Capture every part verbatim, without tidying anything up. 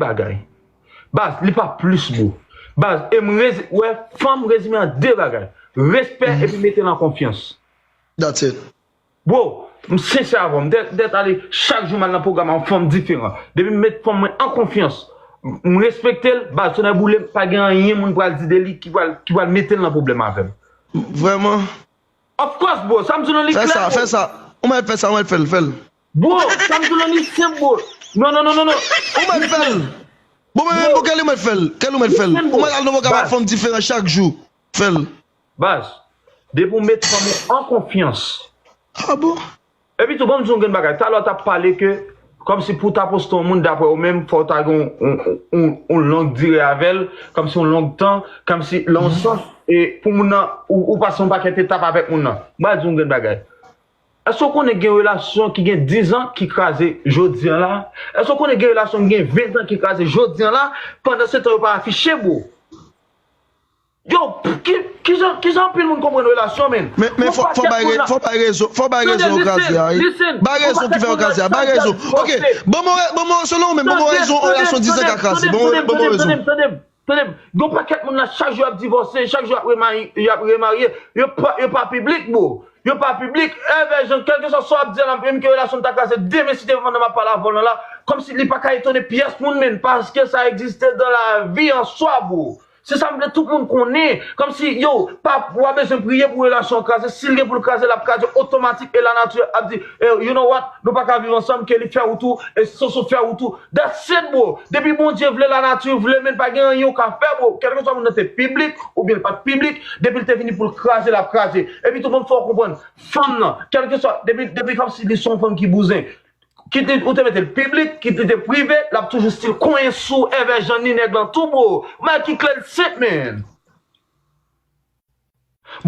bagay. Baz, li pa plis, bro. Baz, e m rezi-, wè, fanm rezime an de bagay. Respè epi mete l an konfyans. That's it. Bro, m sensè avè w. M dèt, dèt ale chak jou m al nan pwogram a yon fanm diferan. Depi m met fanm mwen an konfyans, m respekte l, baz, tonè boule, pa gen anyen moun pral di de li ki pral, ki pral mete l nan pwoblèm avè m. Vrèman? Of course, bro. Sa m di w lan li klè, bro. Fè sa, fè sa. Ou mèt fè sa, ou mèt fè l, fè l. Bro, sa m di w lan li senp, bro. Non, non, non, non, non. Ou mèt fè l. Bon, men, men, bon, kèl ou mèt fè l? Kèl ou mèt fè l? Ou mèt al nan pwogram ak fanm diferan chak jou. Fè l. Baz, depi w met fanm ou an konfyans. Ah bon? Epi tou, ban m di w yon grenn bagay. Talè w t ap pale ke, kòmsi pou w ta poste yon moun, daprè ou menm, fò w ta gen yon, yon, yon, yon long dire avè l, kòmsi yon long tan, kòmsi lan yon sans, e pou moun nan, ou, ou pase yon pakèt etap avèk moun nan. M pral di w yon grenn bagay. Èske w konnen gen relasyon ki gen diz an ki kraze jodi an la? Èske w konnen gen relasyon ki gen ven an ki kraze jodi an la, pandan se tan yo pa afiche, bro? Yo, ki, kijan, kijan anpil moun konprann relasyon, men? Men, men fò, fò bay, fò bay rezon, fò bay rezon yo kraze a, wi. Bay rezon ki fè yo kraze a, bay rezon. Ok, ban mwen, ban mwen, selon ou menm, ban mwen rezon yon relasyon diz an ka kraze. Ban mwen, ban mwen rezon. Tande m, tande m. Gon pakèt moun la, chak jou y ap divòse, chak jou y ap remari-, y ap remarye. Yo pa, yo pa piblik, bro. Yo pa piblik. Evè Jan, kèlkeswa sa w ap di a la, menm ke relasyon ta kraze, demen si te vann nan m ap pale avè w lan la, kòmsi li pa ka etone pyès moun, men, paske sa egziste dan lavi an swa, bro. Se sa m vle tout moun konnen. Kòmsi, yo, pa, w a bezwen priye pou relasyon an kraze. Si l gen pou l kraze, l ap kraze otomatik. E lanati ap di, eh, you know what? Nou pa ka viv ansanm, Kelly fè wout ou, e Soso fè wout ou. That's it, bro. Depi Bondye vle, lanati vle, men pa gen anyen w ka fè, bro. Kèlkeswa moun nan te piblik, oubyen l pa t piblik, depi l te vini pou l kraze, l ap kraze. Epi tou, ban m fè w konprann, fanm nan, kèlkeswa, depi, depi kòmsi li se yon fanm ki bouzen, kit li, ou te mete l piblik, kit li te prive, l ap toujou still konyen sou Evè Jan ni nèg lan tou, bro. Bagay ki klè, l senp, man.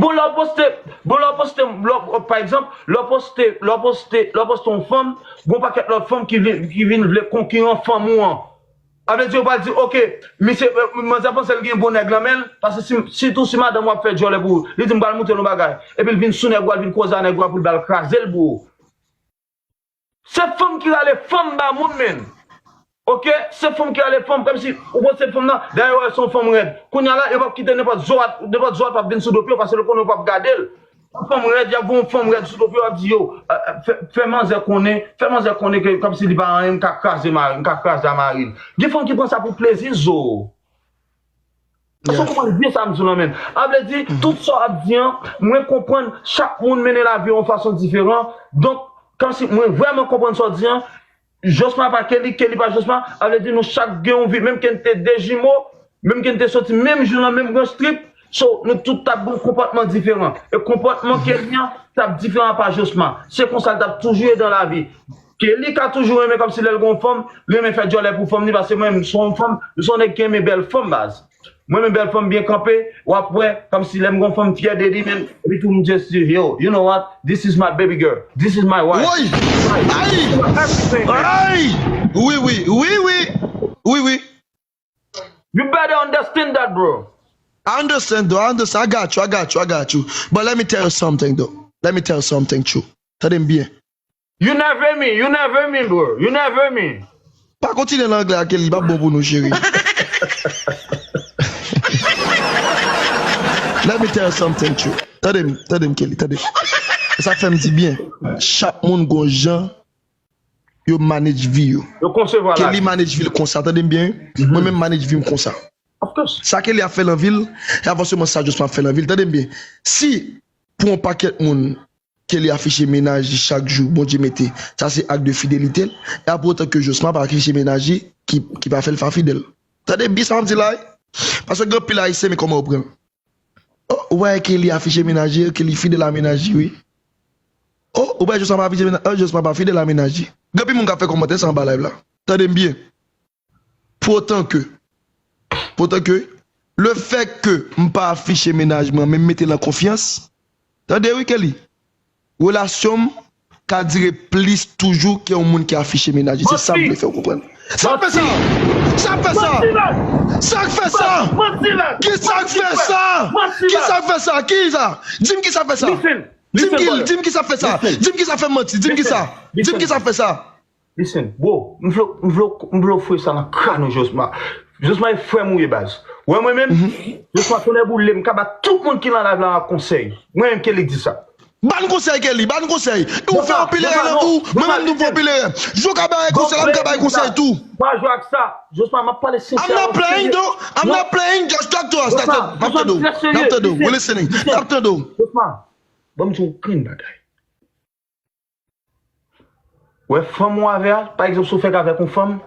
Bon, lè w poste, bon, lè w poste, lè w, pa egzanp, lè w poste, lè w poste, lè w poste yon fanm, gon pakèt lòt fanm ki vin, ki vin vle konkiran fanm ou an. Sa vle di yo pral di, ok, misye, eh, manzè panse l gen bon nèg lan men l, paske si, sitou si madanm ou ap fè djòlè pou ou, li di m pral montre l yon bagay. Epi l vin sou nèg ou a, l vin koze a nèg ou a pou l ba l kraze l, bro. Se fanm ki rale fanm ba moun, men. Ok? Se fanm ki rale fanm, kòmsi ou panse fanm nan, dayè, wè, se yon fanm rèd. Kounye a la, yo p ap kite nenpòt zo a, nenpòt zo a p ap vin sou do pye w, paske yo konnen yo p ap gade l. Yon fanm rèd, y ap voye yon fanm rèd sou do pye w, y ap di, yo, eh, eh, fè, fè manzè konnen, fè manzè konnen ke kòmsi li pa anyen, m ka kraze mari, m ka kraze a mari l. Gen fanm ki pran sa pou plezi zo. Èske w konprann byen sa m di w lan, menm? Sa vle di, tout sa w ap di an, mwen konprann chak moun mennen lavi yo yon fason diferan. Donk, kòmsi mwen vrèman konprann sa w di an, Josma pa Kelly, Kelly pa Josma, sa vle di nou chak gen yon vi, menm ke n te de jimo, menm ke n te soti menm jou nan menm branch trip, so, nou tout t ap gen yon konpòtman diferan. E konpòtman Kelly an t ap diferan pa Josma. Se konsa l t ap toujou ye dan lavi. Kelly ka toujou renmen kòmsi lè l gen yon fanm, li renmen fè djòlè pou fanm ni, paske mwen menm, m se yon fanm, m se yon nèg ki renmen bèl fanm, baz. Mwen menm bèl fanm byen kanpe, w ap wè, kòmsi lè m gon fanm m fyè de li, men, epi tou m just di, yo, you know what? This is my baby girl. This is my wife. Woy! Ay! Ay! Wi, wi, wi, wi! Wi, wi. You better understand that, bro. I understand, though. I understand. I got you. I got you. I got you. But let me tell you something, though. Let me tell you something, true. Tande m byen. You never me, you never me, bro. You never me. Pa kontinye nan anglè a, Kelly, li p ap bon pou nou, cheri. Let me tell you something, true. Tande m, tande m, Kelly, tande. E sa k fè m di byen. Chak moun gon jan yo manage vi yo. Yo konsevwa lavi. Kelly manage vi l konsa, tande m byen, wi. Mwen menm manage vi m konsa. Of course. Sa Kelly ap fè lan vi l, e pa fòseman sa Josma ap fè lan vi l. Tande m byen. Si pou yon pakèt moun, Kelly afiche mennaj li chak jou, Bondye mete. Sa se ak de fidelite l. E a pou otan ke Josma pa afiche mennaj li ki, ki pa fè l pa fidèl. Tande byen sa m ap di la, wi. Paske gen anpil Ayisyen, men kòman yo pran l. Oh, ou wè Kelly afiche mennaj li, Kelly fidèl a mennaj li, wi. Oh, ou wè Josma pa afiche mennaj, oh, Josma pa fidèl a mennaj li. Gen anpil moun k ap fè kòmantè sa anba live la. Tande m byen. Pou otan ke, pou otan ke, le fè ke m pa afiche mennaj mwen, men m mete l an konfyans, tande wi, Kelly, relasyon m ka dire plis toujou ke yon moun ki afiche mennaj li. Se sa m vle fè w konprann. Sa k fè sa? Sa k fè sa? Sa k fè sa? Ki sa k fè sa? Ki sa k fè sa? Ki sa? Di m ki sa k fè sa? Di m ki, di m ki sa k fè sa? Di m ki sa k fè manti? Di m ki sa? Di m ki sa k fè sa? Listen, bro, m vle, m vle, m vle ofri sa nan kràn ou, Josma. Josma e frè m ou ye, baz. Wè mwen menm, Josma, tonnè boule, m ka ba tout moun ki nan live la yon konsèy. Mwen menm Kelly k di sa. Ban konsèy, Kelly, ban konsèy. Ou fè anpil erè nan vi w, mwen menm tou m fè anpil erè. Jou w ka bay konsèy la, m ka bay konsèy tou. Pa jwe ak sa. Josma, m ap pale sensè. I'm not playing though. I'm not playing. Just talk to us. That's it. M ap tande w. M ap tande w. We listening. M ap tande w. Josma, ban m di w grenn bagay. Wè fanm ou avè a, pa egzanp, si w fèk avèk yon fanm,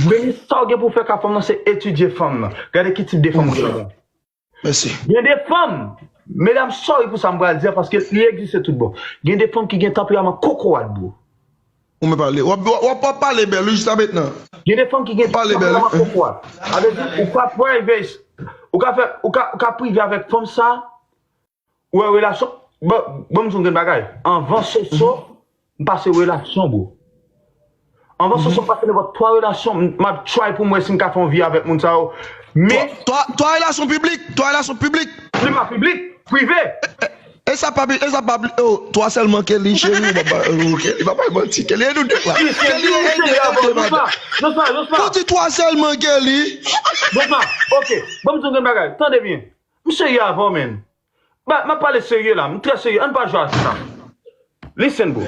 premye sa w gen pou w fè ak fanm nan, se etidye fanm nan. Gade ki tip de fanm ou gen avè a. Mèsi. Gen de fanm, medam, sorry pou sa m pral di a, paske li egziste tout bon. Gen de fanm ki gen tanperaman kokorat, bro. Ou men pale. W ap, w ap, w ap pale bèl, wi, jis la mentnan. Gen de fanm ki gen tanperaman kokorat. Sa vle di, ou ka prive, ou ka fè, ou ka, ou ka prive avèk fanm sa, Ou wè relasyon, bon, bon, m di w yon grenn bagay. Anvan Soso, m pase relasyon, bro. Anvan Soso, m pase nenpòt twa relasyon, m, m ap try pou m wè si m ka fè yon vi avèk moun sa yo. Men twa, twa, twa relasyon piblik, twa relasyon piblik. Li pa piblik, prive. E sa pa, e sa pa, oh, twa sèlman Kelly, cheri, ou pa, ok, li pa bay manti, Kelly, e nou de la. Kelly, e nou de, ok, madan. Josma, Josma. Ou di twa sèlman Kelly. Josma, ok, bon, m di w yon grenn bagay, tande byen. M serye avè w, man. Ba, m ap pale serye la, m trè serye, ann pa jwe ak sa. Listen, bro.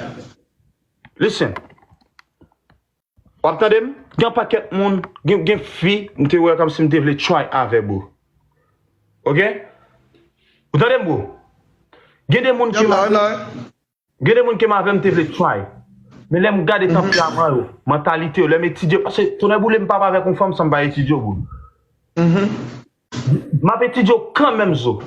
Listen. W ap tande m? Gen yon pakèt moun, gen, gen fi, m te wè kòmsi m te vle try avè, bro. Ok? Ou tande m, bro? Gen de moun ki m avè, gen de moun ki m avè m te vle try. Men lè m gade tanperaman yo, mantalite yo, lè m etidye, paske tonnè boule m p ap avèk yon fanm san m pa etidye w, bro. M ap etidye w kanmenm, zo.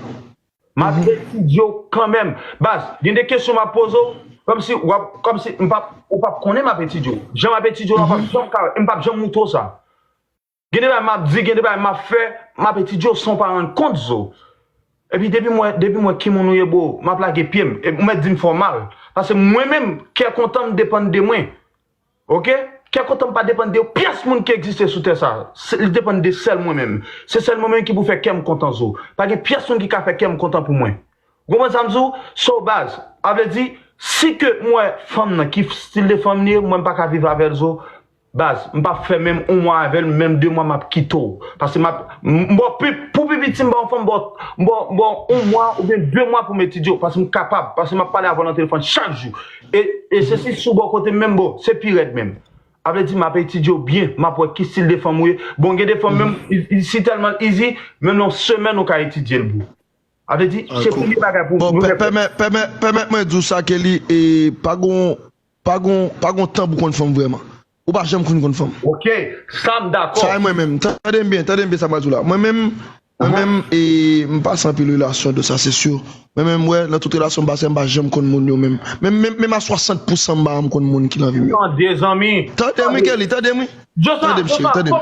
M ap etidye w kanmenm. Baz, gen de kesyon m ap poze w, kòmsi w ap, kòmsi m p ap, ou p ap konnen m ap etidye w. Jan m ap etidye w la, w p ap janm ka, m p ap janm moutre w sa. Gen de bagay m ap di, gen de bagay m ap fè, m ap etidye w san w pa rann kont, zo. Epi depi m wè, depi m wè ki moun ou ye, bro, m ap lage pye m. E ou mèt di m fè w mal. Paske mwen menm, kè kontan m depann de mwen. Ok? Kè kontan m pa depann de pyès moun ki egziste sou tè sa. Se, li depann de sèl mwen menm. Se sèl mwen menm ki pou fè kè m kontan, zo. Pa gen pyès moun ki ka fè kè m kontan pou mwen. Ou konprann sa m di w? So, baz, a vle di, si ke m wè fanm nan, ki stil de fanm li ye, mwen m pa ka viv avè l, zo, baz, m p ap fè menm yon mwa avè l, menm de mwa m ap kite w. Paske m ap, m, m ba w pi, pou pi piti m ba w yon fanm, m ba w, m ba w, m ba w yon mwa oubyen de mwa pou m etidye w, paske m kapab, paske m ap pale avè w nan telefòn chak jou. E, e se si sou bò kote m menm, bro, se pi rèd menm. A vle di, m ap etidye w byen, m ap wè ki stil de fanm ou ye. Bon, gen de fanm menm, i, i, si tèlman l easy, menm nan yon semèn ou ka etidye l, bro. A vle di, se premye bagay pou nou fè. Pèmèt, pèmèt, pèmèt mwen di w sa, Kelly, e pa gon, pa gon, pa gon tan pou konn fanm vrèman. Ou pa janm konn konn fanm. Ok, sa m dakò. Sa e mwen menm. Tande m byen, tande m byen sa m pral di w la. Mwen menm, mwen menm, e, m pase anpil relasyon de sa, se si. Mwen menm, wè, nan tout relasyon m pase, m pa janm konn moun yo menm. Menm, menm, menm a swasant pousan m pa janm konn moun ki nan vi m yo. Tande, zanmi. Tande m wi, Kelly, tande m wi. Tande m, cheri, tande m.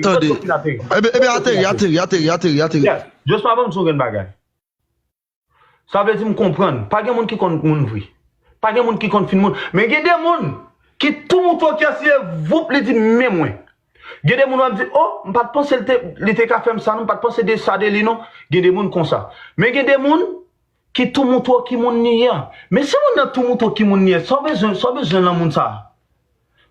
Tande. Ebyen, ebyen, ateri, ateri, ateri, ateri, ateri. Josma, ban m di w yon grenn bagay. Sa vle di m konprann. Pa gen moun ki konn moun vre. Pa gen moun ki konn fin moun. Men gen de moun ki tou mouton kyès li ye, voup, li di men mwen. Gen de moun w ap di, o, m pa t panse li te, li te ka fè m sa non, m pa t panse de sa de li non. Gen de moun konsa. Men gen de moun ki tou moutre w ki moun li ye a. Men si moun nan tou moutre w ki moun li ye, sa w bezwen, sa w bezwen nan moun sa a?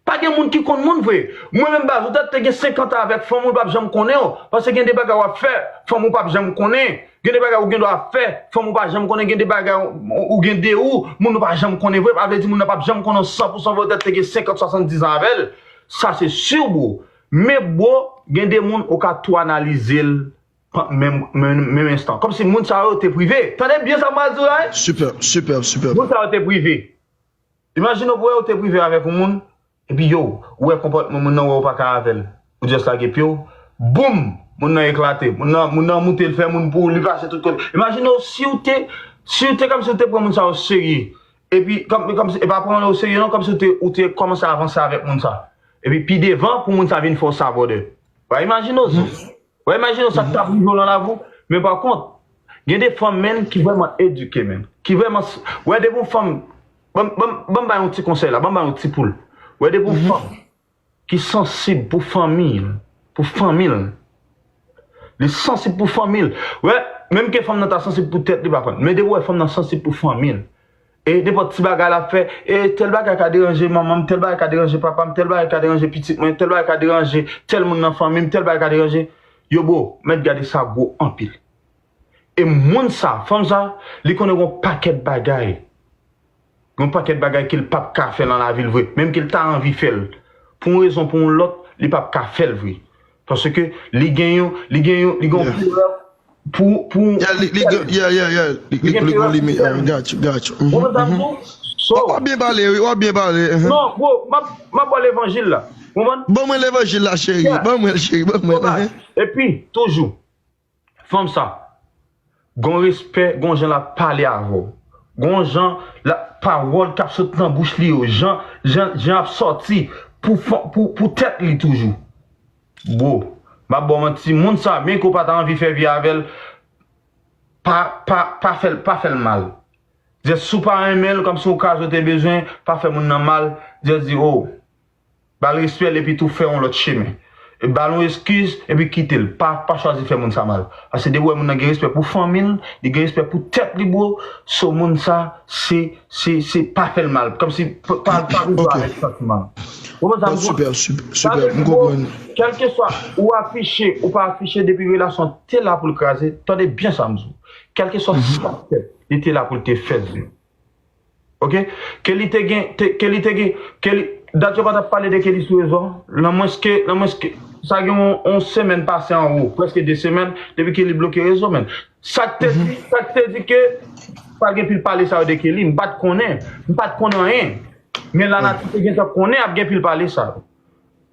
Pa gen moun ki konn moun vre. Mwen menm baz, ou tèt te gen senkant an avèk fanm ou, l p ap janm konnen w. Paske gen de bagay w ap fè, fanm ou p ap janm konnen. Gen de bagay ou gen dwa ap fè, fanm ou pa janm konnen. Gen de bagay ou, ou gen de ou, moun ou pa janm konnen vre. Pa vle di moun nan p ap janm konnen w san pou san vre, ou tèt te gen senkant, swasanndiz an avè l. Sa se si, bro. Men, bro, gen de moun ou ka tou analize l menm, menm, menm enstan. Kòmsi moun sa yo te prive. Tande byen sa m pral di w la, wi. Sipè, sipè, sipè. Moun sa yo te prive. Imajine w, bro, ou te prive avèk yon moun, epi yo, ou wè konpòtman moun nan, wè ou pa ka avè l. Ou just lage pye w, boum! Moun nan eklate. Moun nan, moun nan moute, l fè moun pou ou, li pase tout kote. Imajine w, si w te, si w te, kòmsi w te pran moun sa yo serye. Epi, kòm, kòmsi, e pa pran yo serye non, kòmsi w te, ou te kòmanse avanse avèk moun sa. Epi pi devan, pou moun sa vin fè w sa, brother. Wè, imajine w, zo. Wè, imajine w sa k t ap rive w nan lavi w. Men pa kont, gen de fanm, menn, ki vrèman edike, menn. Ki vrèman s-, wè, depi yon fanm, ban m, ban m, ban m bay yon ti konsèy la, ban m bay yon ti poul. Wè, depi yon fanm ki sansib pou fanmi l, pou fanmi l, li sansib pou fanmi l. Wè, menm ke fanm nan ta sansib pou tèt li, pa kont. Men depi w wè fanm nan sansib pou fanmi l, E nenpòt ti bagay l ap fè, e tèl bagay ka deranje manman m, tèl bagay ka deranje papa m, tèl bagay ka deranje pitit mwen, tèl bagay ka deranje tèl moun nan fanmi m, tèl bagay ka deranje. Yo bro, mèt gade sa gwo anpil. E moun sa, fanm sa, li konnen gon pakèt bagay. Gon pakèt bagay ke l p ap ka fè nan lavi l vre. Menm ke l ta anvi fè l. Pou yon rezon, pou yon lòt, li p ap ka fè l vre. Paske li gen yon, li gen yon, li gen yon Yeah. Pou, pou, Yeah, li, li, gen- yeah, yeah, yeah. Li, li, li gen limit. Uh, got you, got you. Mhm, Konprann sa m mhm. di w? So, W ap byen pale, wi, w ap byen pale. Mhm. Non, bro, m ap, m ap ba w levanjil la. Konprann? Ban mwen levanjil la, cheri. Yeah. Ban mwen l, cheri. Ban mwen l. Konprann? Mhm. Epi, toujou, fanm sa, gon respè, gon jan l ap pale avè w. Gon jan la pawòl k ap sot nan bouch li yo, jan, jan, jan ap sòti pou, fò- pou, pou tèt li toujou. Bro, m ap ba w manti, moun sa, menm ke w pa ta anvi fè vi avè l, pa, pa, pa fè l, pa fè l mal. Just si w pa renmen l, kòmsi w ka sou te bezwen, pa fè moun nan mal, just di, oh, ba l respè l epi tou fè yon lòt chemen. E ba l yon eskiz epi kite l. Pa, pa chwazi fè moun sa mal. Paske depi w wè moun nan gen respè pou fanmi l, li gen respè pou tèt li, bro, so moun sa, se, se, se pa fè l mal. Kòmsi pa, pa, pa bezwen Ok. Avèk santiman. Ou konprann sa m di w? Super, super, Sa vle super. M di, bro, konprann. Kèlkeswa ou afiche, ou pa afiche, depi relasyon te la pou l kraze, tande byen sa m di w. Kèlkeswa sa k fèt, li te la pou l te fè l. Ok? Ke li te gen, te, ke li te gen, ke li, dat yo pa t ap pale de ke li sou rezo. Lanmwens ke, lanmwens ke, sa gen yon, yon semèn pase anwo, prèske de semèn, depi ke li bloke rezo, men. Sa k te di, sa k te di ke pa gen pil pale sa yo de ke li, m pa t konnen, m pa t konnen anyen. Men lanati te gentan konnen ap gen pil pale sa yo.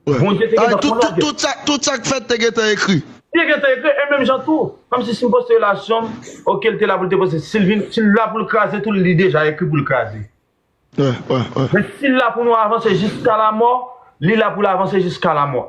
Ouais. Bondye te Ah, gentan tout, konnen tout, tout sa, tout sa k fèt te gentan ekri. Li gentan ekri, e menm jan tou. Kòmsi si m poste relasyon m, ok, l te la pou l te poste. Si l vin, si l la pou l kraze tou, li deja ekri pou l kraze. Ouais, ouais, ouais. Men si l la pou nou avanse jiska lamò, li la pou l avanse jiska lamò.